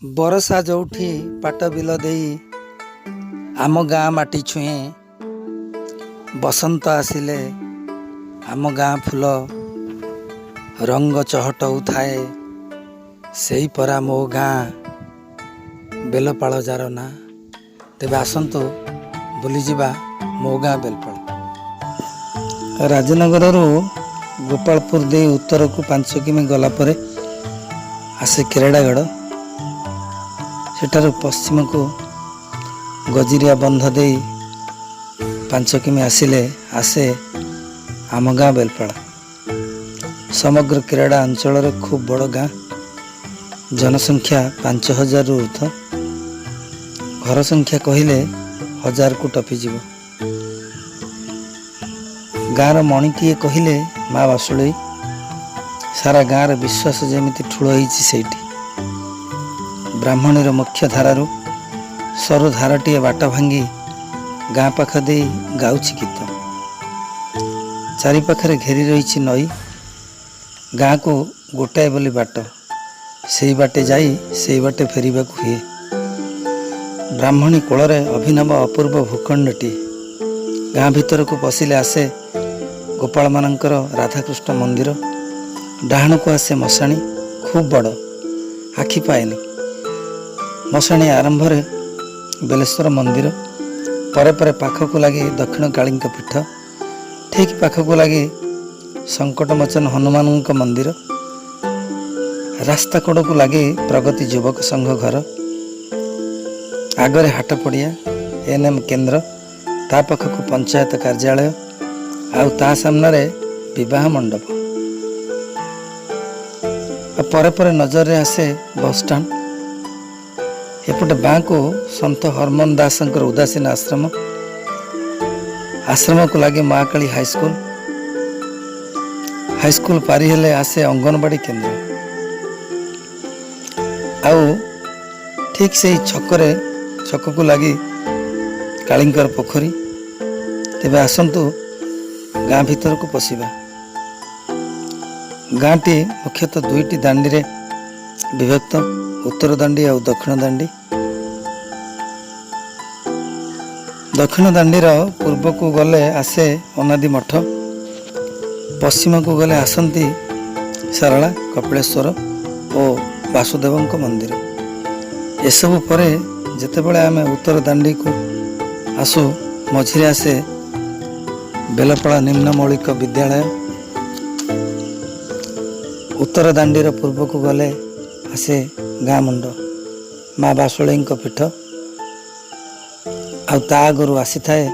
ବରଷା ଯୋଉଠି ପାଟ ବିଲ ଦେଇ ଆମ ଗାଁ ମାଟି ଛୁଏଁ, ବସନ୍ତ ଆସିଲେ ଆମ ଗାଁ ଫୁଲ ରଙ୍ଗ ଚହଟଉଥାଏ, ସେଇ ପରା ମୋ ଗାଁ ବେଲପାଳ ଯାର ନାଁ। ତେବେ ଆସନ୍ତୁ ବୁଲିଯିବା ମୋ ଗାଁ ବେଲପାଳ। ରାଜନଗରରୁ ଗୋପାଳପୁର ଦେଇ ଉତ୍ତରକୁ 5 କିମି ଗଲା ପରେ ଆସେ କେରେଡ଼ାଗଡ଼। ସେଠାରୁ ପଶ୍ଚିମକୁ ଗଜିରିଆ ବନ୍ଧ ଦେଇ 5 କିମି ଆସିଲେ ଆସେ ଆମ ଗାଁ ବେଲପାଳ। ସମଗ୍ର କେରେଡ଼ା ଅଞ୍ଚଳରେ ଖୁବ୍ ବଡ଼ ଗାଁ। ଜନସଂଖ୍ୟା 5000ରୁ ଉର୍ଦ୍ଧ୍ୱ। ଘର ସଂଖ୍ୟା କହିଲେ ହଜାରକୁ ଟପିଯିବ। ଗାଁର ମଣିଟିଏ କହିଲେ ମା ବାସୁଳେଇ। ସାରା ଗାଁର ବିଶ୍ୱାସ ଯେମିତି ଠୁଳ ହେଇଛି ସେଇଠି। ବ୍ରାହ୍ମଣୀର ମୁଖ୍ୟ ଧାରାରୁ ସରୁ ଧାରାଟିଏ ବାଟ ଭାଙ୍ଗି ଗାଁ ପାଖ ଦେଇ ଗାଉଛି ଗୀତ। ଚାରିପାଖରେ ଘେରି ରହିଛି ନଈ। ଗାଁକୁ ଗୋଟାଏ ବୋଲି ବାଟ। ସେଇ ବାଟେ ଯାଇ ସେଇ ବାଟେ ଫେରିବାକୁ ହୁଏ। ବ୍ରାହ୍ମଣୀ କୂଳରେ ଅଭିନବ ଅପୂର୍ବ ଭୂଖଣ୍ଡଟିଏ। ଗାଁ ଭିତରକୁ ପଶିଲେ ଆସେ ଗୋପାଳମାନଙ୍କର ରାଧାକୃଷ୍ଣ ମନ୍ଦିର। ଡାହାଣକୁ ଆସେ ମଶାଣି, ଖୁବ୍ ବଡ଼, ଆଖି ପାଏନି। ମଶାଣି ଆରମ୍ଭରେ ବେଲେଶ୍ୱର ମନ୍ଦିର, ପରେ ପରେ ପାଖକୁ ଲାଗି ଦକ୍ଷିଣ କାଳୀଙ୍କ ପୀଠ, ଠିକ୍ ପାଖକୁ ଲାଗି ସଙ୍କଟମୋଚନ ହନୁମାନଙ୍କ ମନ୍ଦିର। ରାସ୍ତା କଡ଼କୁ ଲାଗି ପ୍ରଗତି ଯୁବକ ସଂଘ ଘର। ଆଗରେ ହାଟ ପଡ଼ିଆ, ଏନ୍ ଏମ୍ କେନ୍ଦ୍ର, ତା ପାଖକୁ ପଞ୍ଚାୟତ କାର୍ଯ୍ୟାଳୟ, ଆଉ ତା ସାମ୍ନାରେ ବିବାହ ମଣ୍ଡପ। ଆଉ ପରେ ପରେ ନଜରରେ ଆସେ ବସଷ୍ଟାଣ୍ଡ। ଏପଟେ ବାଁକୁ ସନ୍ଥ ହରମୋହନ ଦାସଙ୍କର ଉଦାସୀନ ଆଶ୍ରମ। ଆଶ୍ରମକୁ ଲାଗି ମହାକାଳୀ ହାଇସ୍କୁଲ। ହାଇସ୍କୁଲ ପାରି ହେଲେ ଆସେ ଅଙ୍ଗନବାଡ଼ି କେନ୍ଦ୍ର। ଆଉ ଠିକ୍ ସେଇ ଛକରେ, ଛକକୁ ଲାଗି କାଳୀଙ୍କର ପୋଖରୀ। ତେବେ ଆସନ୍ତୁ ଗାଁ ଭିତରକୁ ପଶିବା। ଗାଁଟି ମୁଖ୍ୟତଃ ଦୁଇଟି ଦାଣ୍ଡିରେ ବିଭକ୍ତ, ଉତ୍ତର ଦାଣ୍ଡି ଆଉ ଦକ୍ଷିଣ ଦାଣ୍ଡି। ଦକ୍ଷିଣ ଦାଣ୍ଡିର ପୂର୍ବକୁ ଗଲେ ଆସେ ଅନାଦି ମଠ। ପଶ୍ଚିମକୁ ଗଲେ ଆସନ୍ତି ସାରଳା, କପିଳେଶ୍ୱର ଓ ବାସୁଦେବଙ୍କ ମନ୍ଦିର। ଏସବୁ ପରେ ଯେତେବେଳେ ଆମେ ଉତ୍ତର ଦାଣ୍ଡିକୁ ଆସୁ, ମଝିରେ ଆସେ ବେଲପାଳ ନିମ୍ନ ମୌଳିକ ବିଦ୍ୟାଳୟ। ଉତ୍ତର ଦାଣ୍ଡିର ପୂର୍ବକୁ ଗଲେ ଆସେ ଗାଁ ମୁଣ୍ଡ, ମା ବାସୁଳେଇଙ୍କ ପୀଠ। ଆଉ ତା ଆଗରୁ ଆସିଥାଏ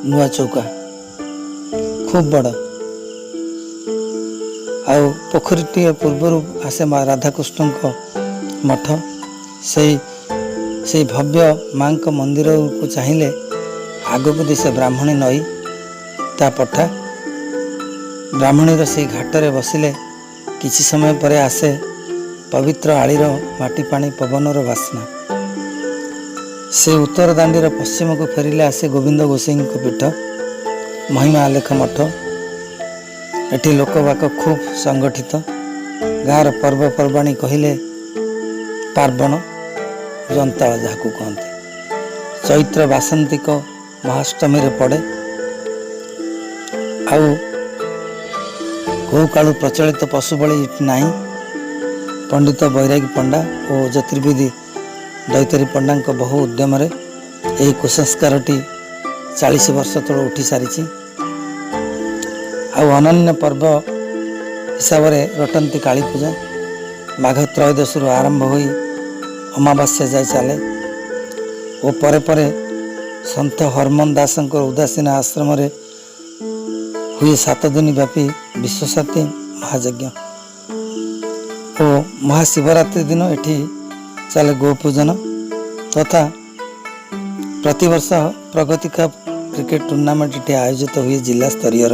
ନୂଆ ଚୌକା, ଖୁବ୍ ବଡ଼। ଆଉ ପୋଖରୀଟିଏ ପୂର୍ବରୁ ଆସେ ମା ରାଧାକୃଷ୍ଣଙ୍କ ମଠ। ସେଇ ସେଇ ଭବ୍ୟ ମାଙ୍କ ମନ୍ଦିରକୁ ଚାହିଁଲେ ଆଗକୁ ଦିଶେ ବ୍ରାହ୍ମଣୀ ନଈ, ତା ପଠା। ବ୍ରାହ୍ମଣୀର ସେଇ ଘାଟରେ ବସିଲେ କିଛି ସମୟ ପରେ ଆସେ ପବିତ୍ର ଆଳିର ମାଟି, ପାଣି, ପବନର ବାସ୍ନା। ସେ ଉତ୍ତର ଦାଣ୍ଡିର ପଶ୍ଚିମକୁ ଫେରିଲେ ଆସେ ଗୋବିନ୍ଦ ଗୋସାଇଙ୍କ ପୀଠ, ମହିମା ଆଲେଖ ମଠ। ଏଠି ଲୋକବାକ ଖୁବ୍ ସଂଗଠିତ। ଗାଁର ପର୍ବପର୍ବାଣୀ କହିଲେ ପାର୍ବଣ, ଯନ୍ତାଳ ଯାହାକୁ କହନ୍ତି, ଚୈତ୍ର ବାସନ୍ତିକ ମହାଷ୍ଟମୀରେ ପଡ଼େ। ଆଉ କେଉଁ କାଳୁ ପ୍ରଚଳିତ ପଶୁ ବଳି ଏଠି ନାହିଁ। ପଣ୍ଡିତ ବୈରାଗୀ ପଣ୍ଡା ଓ ଜ୍ୟୋତିର୍ବିଦ ଦୈତାରୀ ପଣ୍ଡାଙ୍କ ବହୁ ଉଦ୍ୟମରେ ଏହି କୁସଂସ୍କାରଟି 40 ବର୍ଷ ତଳୁ ଉଠି ସାରିଛି। ଆଉ ଅନନ୍ୟ ପର୍ବ ହିସାବରେ ରଟନ୍ତି କାଳୀ ପୂଜା। ମାଘ ତ୍ରୟୋଦଶରୁ ଆରମ୍ଭ ହୋଇ ଅମାବାସ୍ୟା ଯାଏ ଚାଲେ ଓ ପରେ ପରେ ସନ୍ଥ ହରମୋହନ ଦାସଙ୍କ ଉଦାସୀନ ଆଶ୍ରମରେ ହୁଏ 7 ଦିନ ବ୍ୟାପୀ ବିଶ୍ୱଶାନ୍ତି ମହାଯଜ୍ଞ ଓ ମହାଶିବରାତ୍ରି ଦିନ ଏଠି ଚାଲେ ଗୋପୂଜନ ତଥା ପ୍ରତିବର୍ଷ ପ୍ରଗତି କପ୍ କ୍ରିକେଟ ଟୁର୍ଣ୍ଣାମେଣ୍ଟ ଏଠି ଆୟୋଜିତ ହୁଏ ଜିଲ୍ଲା ସ୍ତରୀୟର।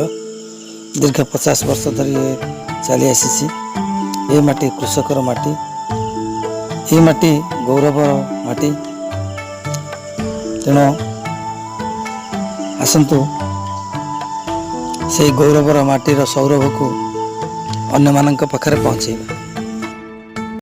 ଦୀର୍ଘ 50 ବର୍ଷ ଧରି ଏ ଚାଲି ଆସିଛି। ଏ ମାଟି କୃଷକର ମାଟି, ଏ ମାଟି ଗୌରବର ମାଟି। ତେଣୁ ଆସନ୍ତୁ ସେଇ ଗୌରବର ମାଟିର ସୌରଭକୁ ଅନ୍ୟମାନଙ୍କ ପାଖରେ ପହଞ୍ଚେଇବା।